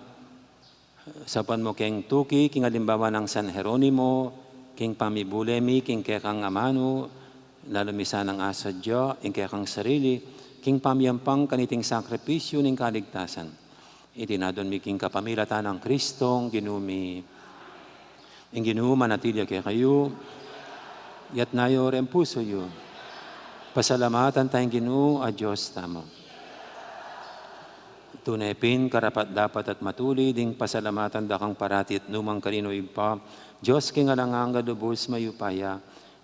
saupan mu keng tuki king alimbawa nang San Jeronimo, king pamibule mi king kekang amanu, lalu mi sanang asadya ing kekang sarili king pamiyampang kaniting sakripisyu ning kaligtasan. Iti adwan mi king kapamilatan nang Kristong Ginu mi. Ing Ginu manatili ya kekayu. Itas yu reng pusu yu. Pasalamatan taya ing Ginu a Dios tamu. Tune pin karapat-dapat at matulid ing pasalamatan da kang parati at nukarin man, Ibpa, Dios king alang angga, lubus mayupaya.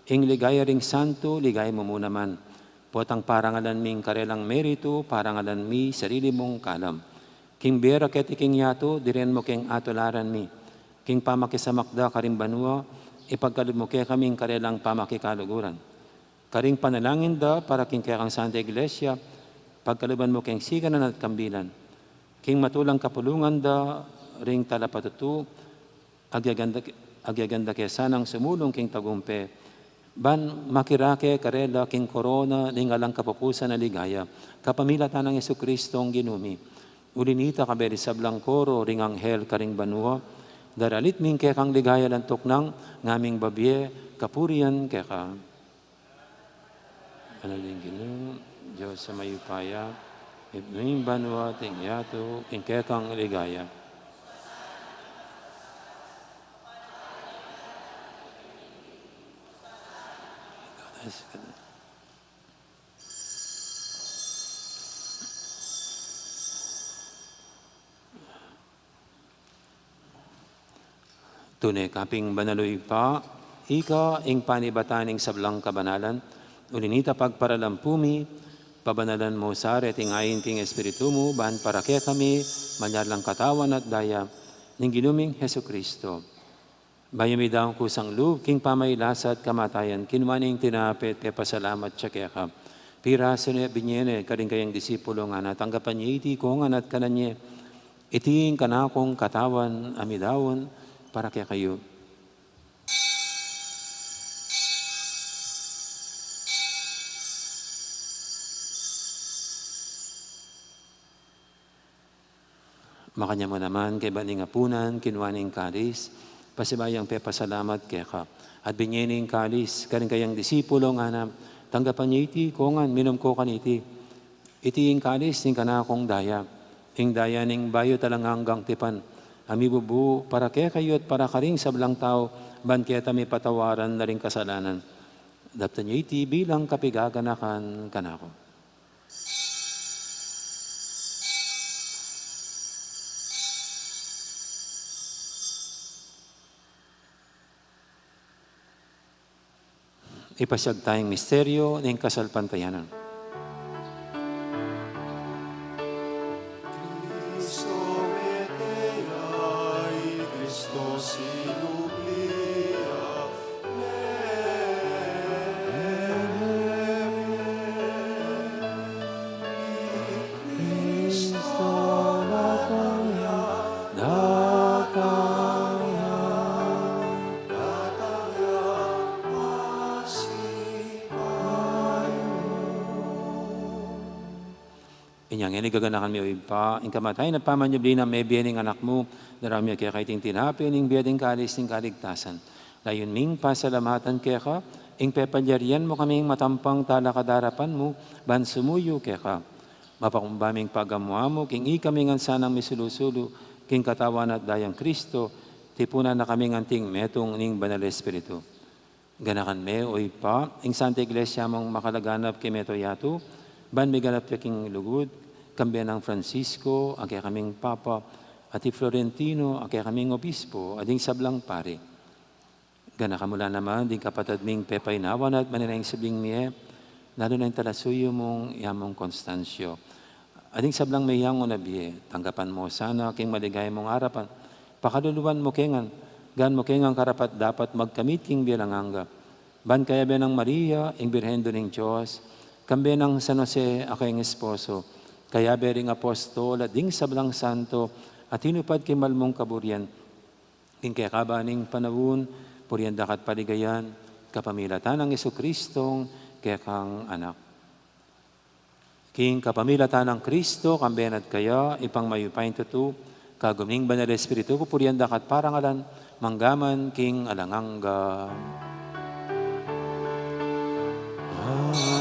Ing ligaya ring santu, ligaya mu mu naman. Potang parangalan mi ing karelang meritu, parangalan mi sarili mung kalam. King bie ra keti king yatu, dirinan mu keng atularan mi. King pamakisamak da karing banua, ipagkalub mu kekami ing karelang pamakikaluguran. Karing panalangin da para king kekang Santa Iglesia, pagkaluban mu keng siganan at kambilan. King matulang kapulungan da ring talapatutu, agyaganda, agyaganda ke sanang sumulung king tagumpe, ban makirake karela king korona ning alang kapupusan a ligaya, kapamilatan nang Jesukristong Ginu mi. Uli na nita, kayabe ring sablang koro ring anghel karing banua, daralit mi ing kekang ligaya alang tuknang, ngaming babie kapurian keka. Banal ing Ginu, Dios a mayupaya, ibpa ning banua at ning yatu, ing kekang ligaya. Tune ka pin banal, o Ibpa, ika ing panibatan ning sablang kabanalan, uli na nita pagparalampu mi, pabanalan mu sa reting ain king Espiritu mu, ban para kekami, malyari lang katawan at daya ning Ginu ming Jesucristo. Bayu mi daun kusang lub king pamagkasakit at kamatayan, kinua ne ing tinape, pepasalamat ya keka. Pirasu ne, binie ne karing kayang disipulo, ngana, tanggapan ye iti kongan at kanan ye. Iti ing kanakung katawan a midaun para kekayu. Makanyan mu naman, kaybat ning apunan, kinua ne ing kalis, pasibayu yang pepasalamat keka. At binie ne ing kalis karing kayang disipulo, ngana, tanggapan ye iti kongan, minum ko kaniti. Iti ing kalis ning kanakung daya, ing daya ning bayu at alang anggang tipan, a mibubu para kekayu at para karing sablang tau, ban keta mipatawaran la ring kasalanan. Daptan ye iti bilang kapigaganakan kanaku. Ipasiag taya ing misteryu ning kasalpantayanan. Inya ngeni gaganakan mi, o Ibpa, ing kamatayan at pamanyubli nang mebie ning Anak mu, daraun mi keka iting tinape ning bie at ing kalis ning kaligtasan. Layun ming pasalamatan keka ing pepalyarian mu kaming matampang talakad king arapan mu, ban sumuyu keka. Mapakumbaba ming pagamu-amu king ikami ngan sanang misulu-sulu king katawan at dayang Kristo, tipunan na kami ngan anting metung ning Banal Espiritu. Ganakan me, o Ibpa, ing Santa Iglesia mung makalaganap king mabilug a yatu, ban miganap ya king lugud, kambe nang Francisco, a kekaming Papa, at i Florentino, a kekaming Obispo, at ding sablang pari. Ganakan mu la naman ding kapatad ming pepaynawan at manenaya king subling mie, lalu na ing talasuyu mung i Among Constancio. At ding sablang meyang o nabie, tanggapan mu sana king maligaya mung arapan. Pakaluluan mu ke ngan, gan mu ke ngan karapat-dapat magkamit king bie alang angga. Ban kayabe nang Maria, ing Birhen Indu ning Dios, kambe nang San Jose, a kayang esposo, kayabe ring apostol, at ding sablang santo, a tinupad king mal mung kaburian, king kekaba ning panaun, purian da ka at paligayan, kapamilatan nang Jesucristong kekang Anak. King kapamilatan nang Kristo, kambe na at kaya, Ibpang mayupayang tutu, kagum ning Banal Espiritu, pupurian da ka at parangalan, mangga man king alang angga. Amen.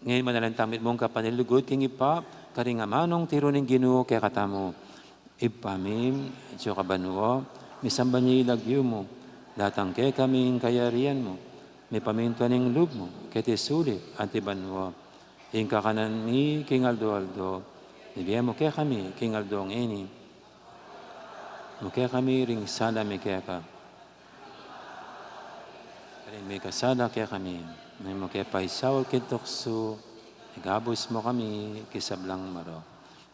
Ngeni manalangin tamu mitmung kapanilugud king Ibpa, karing amanung tiru ning Ginu kekatamu. Ibpa mi, atsu ka banua, misamban ya ing lagyu mu, datang kekami ing kayarian mu, mipamintuan ing lub mu, keti sulip anti banua. Ing kakanan mi king aldo-aldo, ibie mu kekami king aldo ngeni. Mu kekami ring sala mi keka, karing mikasala kekami. E mu ke paisaul king tuksu, ikabus mu kami king sablang marok.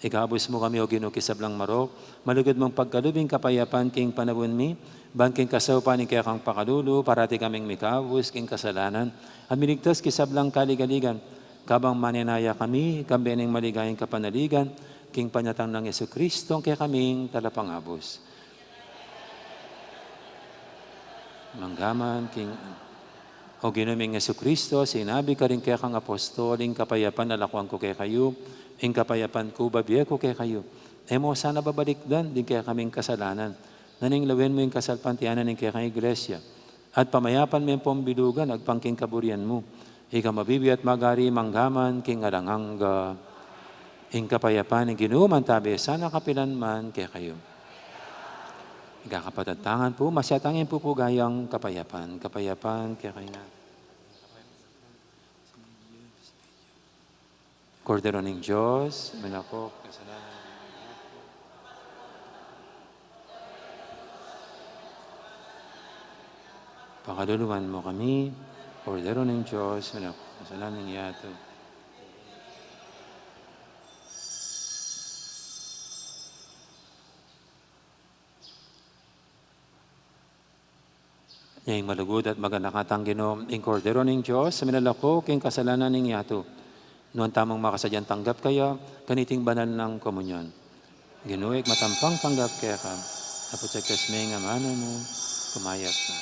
Ikabus mu kami, O Ginu, king sablang marok, malugud mung pagkalub ing kapayapan king panaun mi, ban king kasaupan ning kekang pakalulu, parati kaming mikabus king kasalanan, at miligtas king sablang kaligaligan, kabang manenaya kami, kambe ning maligayang kapanaligan, king panyatang nang Jesucristo, a kekaming Talapangabus. Mangga man king, O Ginu ming Jesucristo, sinabi karing kekang apostol, ing kapayapan lakwan ku kekayu, ing kapayapan ku bibie ku kekayu. E mu sana babalikdan ding kekaming kasalanan, nune lawen mu ing kasalpantayanan ning kekang Iglesia, at pamayapan me ing pambilugan agpang king kaburian mu. Ika mabibie at magari mangga man king alang angga. Ing kapayapan ning Ginu mantabe sana kapilan man kekayu. Ikakapatad, tangan pu, masyatang ing pupugayang kapayapan. Kapayapan kekayu ngan. Kordero ning Dios, menako kasalanan. Pakaluluan mu kami, Kordero ning Dios, menako kasalanan ning yatu. Nya ing malugud at maganakang Ginu, ing Kordero ning Dios, a minalako king kasalanan ning yatu. Nuan tamung makasadyang tanggap kaya kaniting banal nang komunyon. Ginu, ikmatampang tanggap keka, dapot sa king amanu mu, kumayap na.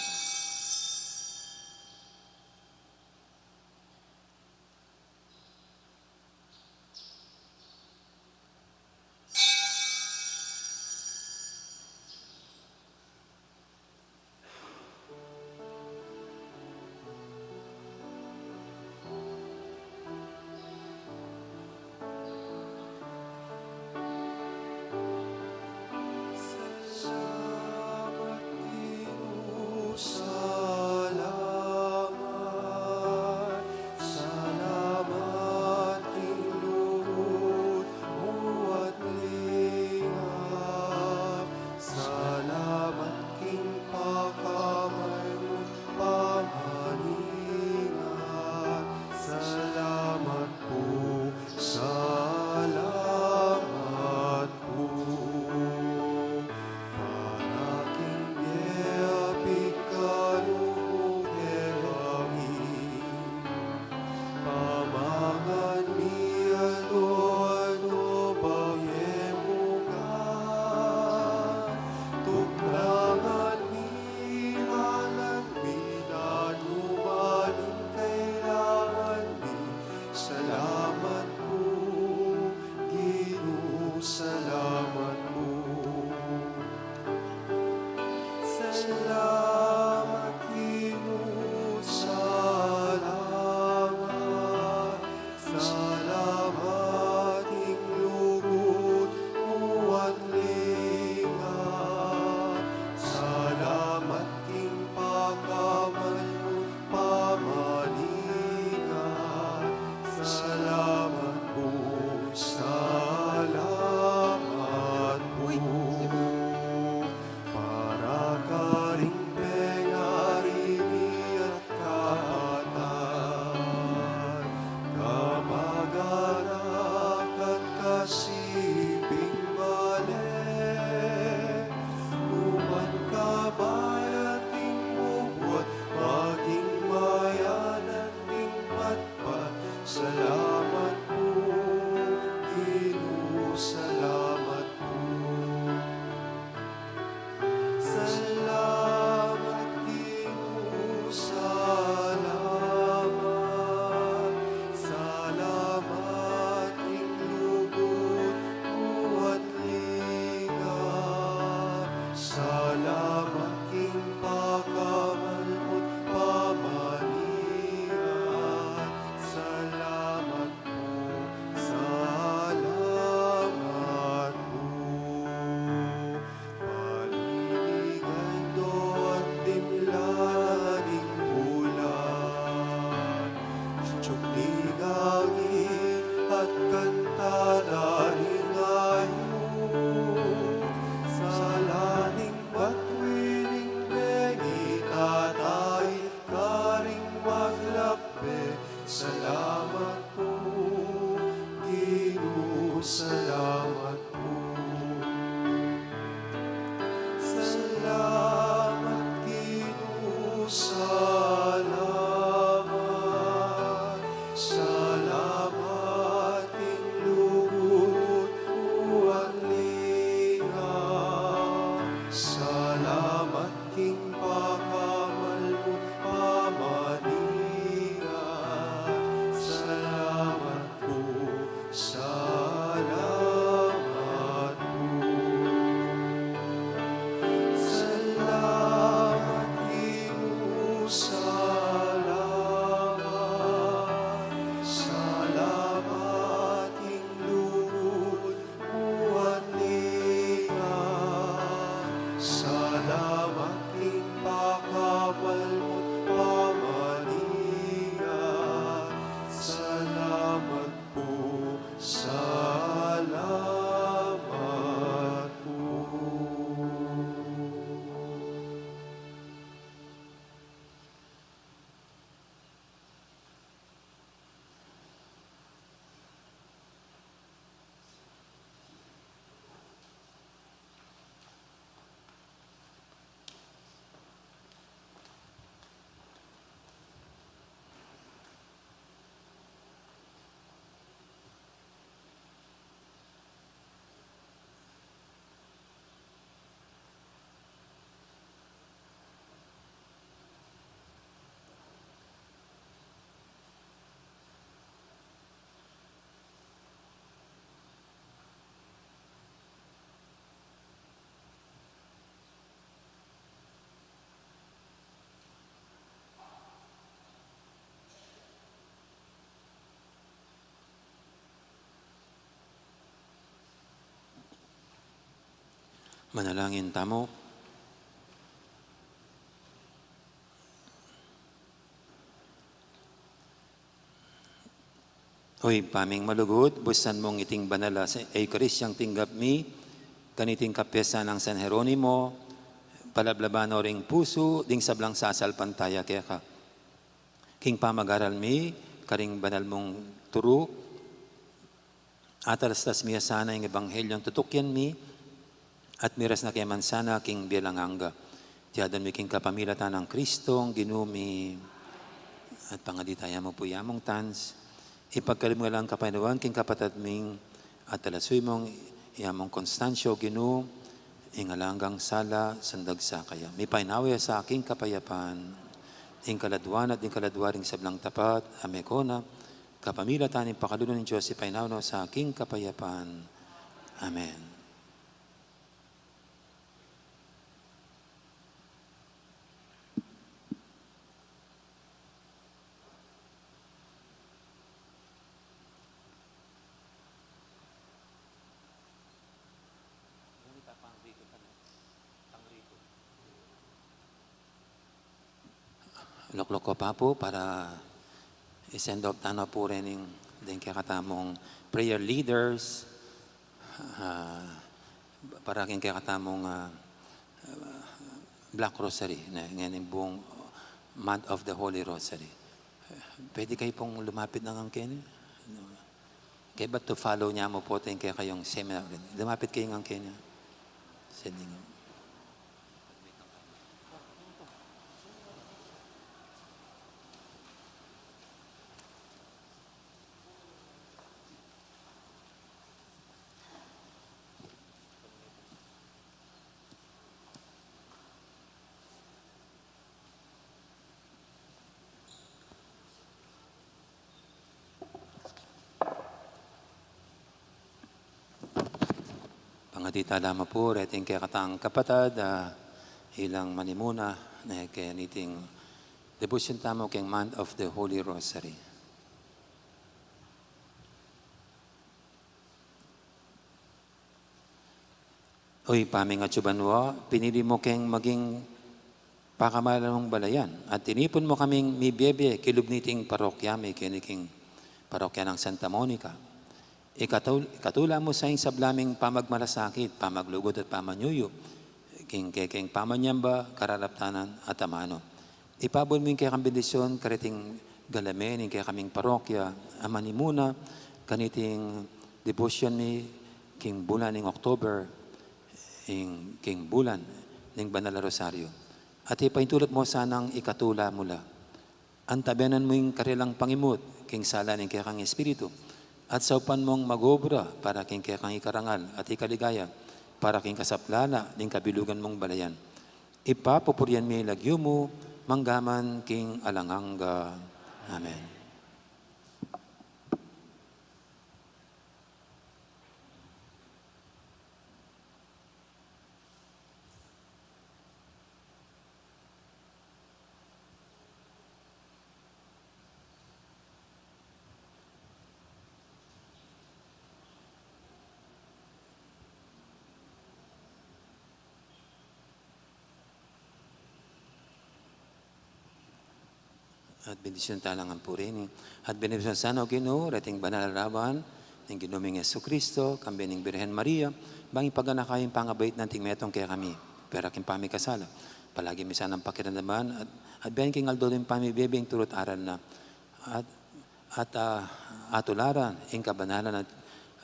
Manalangin tamu. O Ibpa ming malugud, busan mung iting banal a Eukaristiyang tinggap mi kaniting kapiestan nang San Jeronimo, palablaban no ring pusu ding sablang sasalpantaya keka. King pamagaral mi karing banal mung turu, atalastas mi ya sana ing ebanghelyo a tutukyan mi, at miras na ke man sana king bie alang angga. Iti adwan mi king kapamilatan nang Kristong Ginu mi. At pangatitayan mu pu ya mung tans. Ipagkalub mu lang kapaynawan king kapatad ming at talasuy mung ya mung Constancio, Ginu, ing alang anggang sala, sandag sa kaya. Mipainawa ya sa king kapayapan. Ing kaladwan at ing kaladwa ring sablang tapat, a meko na, kapamilatan ning pakalulu ning Dios, ipainawa na sa king kapayapan. Amen. Lukluk ku pa pu para i-send off tana pu rin ing ding kekatamung prayer leaders, ah, para king kekatamung, ah, Black Rosary, ne, ngeni bung month of the Holy Rosary. Pwede kayu pung lumapit na ngan keni? Kaya ba to follow ne mu pu ing kekayung seminar? Lumapit kayu ngan keni. Sending. Pangatita la mu pu reting kekatang kapatad, ah, ilang manimuna ne keniting debosyon tamu keng month of the Holy Rosary. O Ibpa ming atsu banua, pinili mu keng maging pakamalan mung balayan, at tinipun mu kaming mibie-bie kilub niting parokya mi, keni king parokya nang Santa Monica. Ikatul-, ikatula mu sa ing sabla ming pamagmalasakit, pamaglugud at pamanyuyu, king kekeng pamanyamba, kararaptanan at amanu. Ipabud mu ing kekang bendisyon kareting galamen ning kekaming parokya, a manimuna kaniting debosyon mi king bulan ning October, ing king bulan ning Banal a Rosario. At ipaintulot mu sanang ikatula mu la. Antabayanan mu ing karelang pangimut king sala ning kekang espiritu, at saupan mung mag-obra para king kekang ikarangal at ikaligaya, para king kasaplalan ning kabilugan mung balayan. Ipapupurian mi lagyu mu, manggaman king alang angga. Amen. At bendisyunan tala ngan pu rin. At bendisyunan sana, O Ginu, reting banal a larawan ning Ginu ming Jesucristo, kambe ning Birhen Maria, bang ipaganakan ing pangabait nang tingmetung kekami, pera king pamikasala. Palagi mi sanang pakiramdaman at, at beng king aldo ning pamibie-bie ing turu't aral na. At, at, ah, atularan ing kabanalan at,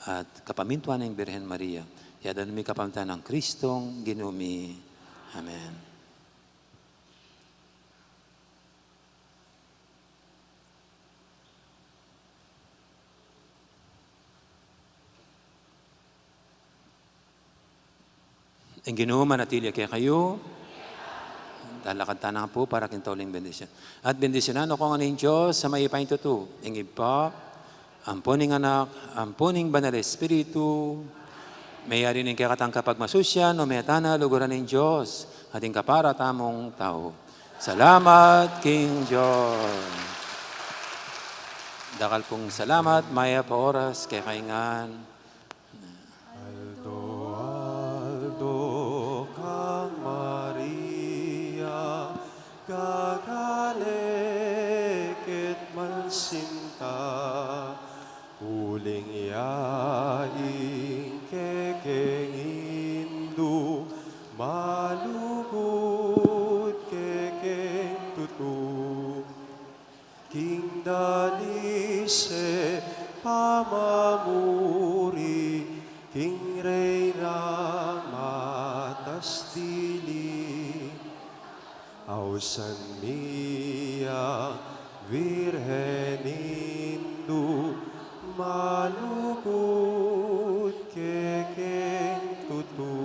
at kapamintuan ning Birhen Maria. Iti adwan mi kapamilatan nang Kristong Ginu mi. Amen. Ing Ginu manatili ya kekayu. Talakad tana pu para king tauling bendisyon. At bendisyunan na kayu ngan ning Dios a mayupaya king tutu, ing Ibpa, ampo ning Anak, ampo ning Banal a Espiritu. Meyari ning kekatang kapagmasusyan, o meta na luguran ning Dios, at ing kapara tamung tau. Salamat king Dios. Dakal pung salamat, mayap a oras kekayu ngan. Aldo, aldo, Gagaleket man sinta, uling ya ing kekeng Indu, malugud kekeng tutu. King dalis e pamamuri, king rey na matas dili. Ausan mi ya Virgen Indu, malugud kekeng tutu.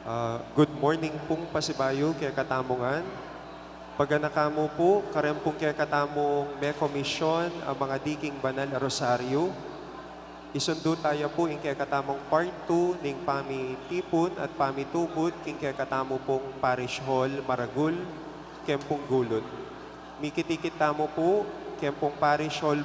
Ah, good morning pung pasibayu kekatamu ngan. Paganakan mu pu kareng pung kekatamung mekomisyon a mangadi king banal a rosaryu. Isundu taya pu ing kekatamung part two ning pamitipun at pamitubud king kekatamu pung parish hall maragul keng pung gulut. Mikit-ikit tamu pu keng pung parish hall